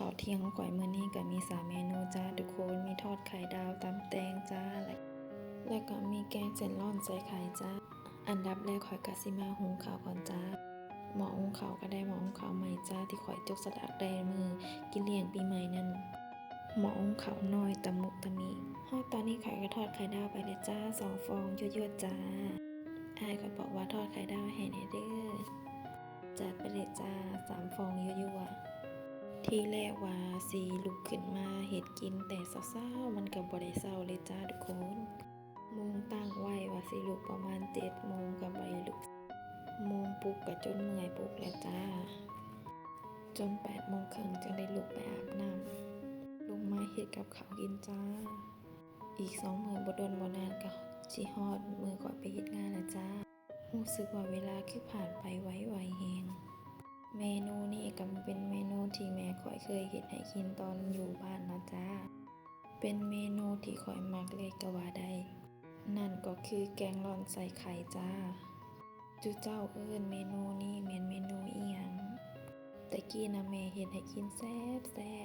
ເຂົ້າທ່ຽງຂອງຂ້ອຍມື້ນີ້ກໍມີສາມເມນູຈ້າທຸກຄົນ, ມີທອດໄຂ່ດາວ, ຕຳແຕງຈ້າ ແລະ ແລ້ວກໍມີແກງເສັ້ນລ້ອນໃສ່ໄຂ່ຈ້າ. ອັນດັບແລກຂ້ອຍກໍຊິມາຫຸງເຂົ້າກ່ອນຈ້າ. ໝໍ້ຫຸງເຂົ້າກໍໄດ້ໝໍ້ຫຸງເຂົ້າໃໝ່ຈ້າ ທີ່ຂ້ອຍຈົກສະຫຼາກໄດ້ມື້ກິນລ້ຽງປີໃໝ່ນັ້ນ. ໝໍ້ຫຸງເຂົ້ານ້ອຍຕະມຸຕະມິ. ຮອດຕອນນີ້ຂ້ອຍກໍທອດໄຂ່ດາວໄປແລ້ວຈ້າ ສອງຟອງ ຢວດໆ ຈ້າ. ອ້າຍຂ້ອຍບອກວ່າທອດໄຂ່ດາວໃຫ້ແດ່ເດີ້. ຈັດໄປເລີຍຈ້າ ສາມຟອງ ຢວດໆ. ທີແລກວ່າຊິລຸກຂຶ້ນມາເຮັດກິນແຕ່ເຊົ້າໆ ມັນກໍບໍ່ໄດ້ເຊົ້າເລີຍຈ້າທຸກຄົນ. ໂມງຕັ້ງໄວ້ວ່າຊິລຸກປະມານເຈັດໂມງ ກໍບໍ່ໄດ້ລຸກ. ໂມງປຸກກໍຈົນເມື່ອຍປຸກແລ້ວຈ້າ. ຈົນແປດໂມງເຄິ່ງຈຶ່ງໄດ້ລຸກໄປອາບນ້ຳ ລົງມາເຮັດກັບເຂົ້າກິນຈ້າ. ອີກສອງມື້ບໍ່ດົນບໍ່ນານກໍຊິຮອດມື້ຂ້ອຍໄປເຮັດງານແລ້ວຈ້າ. ຮູ້ສຶກວ່າເວລາຄືຜ່ານໄປໄວໆແຮງ. ເມນູນີ້ກໍເປັນເມນູທີ່ແມ່ຂ້ອຍເຄີຍເຮັດໃຫ້ກິນຕອນຢູ່ບ້ານນະຈ້າ. ເປັນເມນູທີ່ຂ້ອຍມັກເລີຍກໍວ່າໄດ້. ນັ້ນກໍຄືແກງລ້ອນໃສ່ໄຂ່ຈ້າ. ຈຸເຈົ້າເອີ້ນເມນູນີ້ແມ່ນເມນູອີ່ຫຍັງ? ແຕ່ກີ້ນະແມ່ເຮັດໃຫ້ກິນແຊ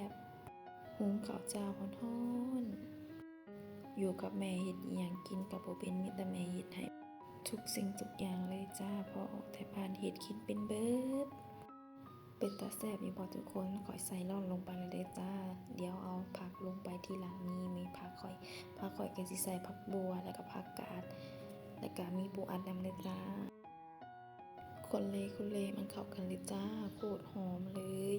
ບໆ. ຫຸງເຂົ້າເຈົ້າຮ້ອນໆ. ຢູ່ກັບແມ່ເຮັດອີ່ຫຍັງກິນກໍບໍ່ເປັນ, ມີແຕ່ແມ່ເຮັດໃຫ້ທຸກສິ່ງທຸກຢ່າງເລີຍຈ້າ, ພໍອອກແຕ່ບ້ານເຮັດກິນເປັນເບິດ. ເປັນຕາແຊບຢູ່ບໍ່ທຸກຄົນ? ຂ້ອຍໃສ່ລ້ອນລົງໄປແລ້ວເດີຈ້າ. ດຽວເອົາຜັກລົງໄປທີຫຼັງ. ນີ້ ມີຜັກຂ້ອຍ, ຜັກຂ້ອຍກໍຊິໃສ່ຜັກບົ່ວ ແລ້ວກໍຜັກກາດ ແລ້ວກໍມີປູອັດນຳເດີຈ້າ. ຄົນເລຄົນເລ ມັນເຂົ້າກັນເລີຍຈ້າ, ໂຄດຫອມເລີຍ.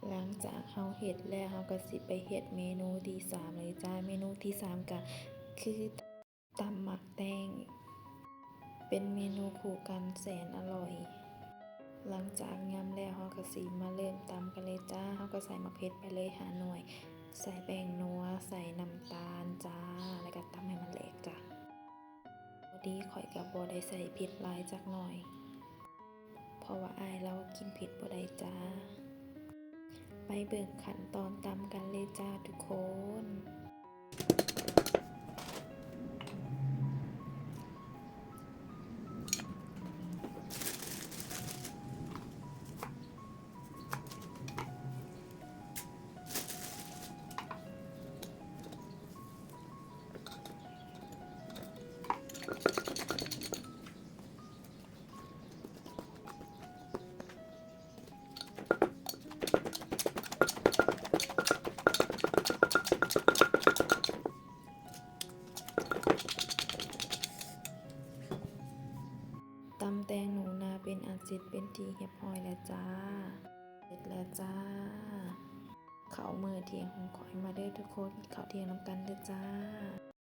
ຫຼັງຈາກເຮົາເຮັດແລ້ວ ເຮົາກໍຊິໄປເຮັດເມນູທີສາມເລີຍຈ້າ. ເມນູທີສາມກໍຄື ຕຳໝາກແຕງ ເປັນເມນູຄູ່ກັນແສນອະຮ່ອຍ. ຫຼັງຈາກຍຳແລ້ວ ເຮົາກໍຊິມາເລີ່ມຕຳກັນເລີຍຈ້າ. ເຮົາກໍໃສ່ໝາກເຜັດໄປເລີຍຫ້າໜ່ວຍ, ໃສ່ແປ້ງນົວ, ໃສ່ນ້ຳຕານຈ້າ ແລ້ວກໍຕຳໃຫ້ມັນແຫຼກຈ້າ. ພໍດີຂ້ອຍກໍບໍ່ໄດ້ໃສ່ເຜັດຫຼາຍຈັກໜ່ອຍ ເພາະວ່າອ້າຍລາວກິນເຜັດບໍ່ໄດ້ຈ້າ. ໄປເບິ່ງຂັ້ນຕອນຕຳກັນເລີຍຈ້າທຸກຄົນ. ຕຳແຕງໜູນາເປັນອັນເສັດເປັນທີ່ຮຽບຮ້ອຍແລ້ວຈ້າ. ເສັດແລ້ວຈ້າ. ເຂົ້າມື້ທ່ຽງຂອງຂ້ອຍ. ມາເດີທຸກຄົນ ກິນເຂົ້າທ່ຽງນຳກັນເດີຈ້າ.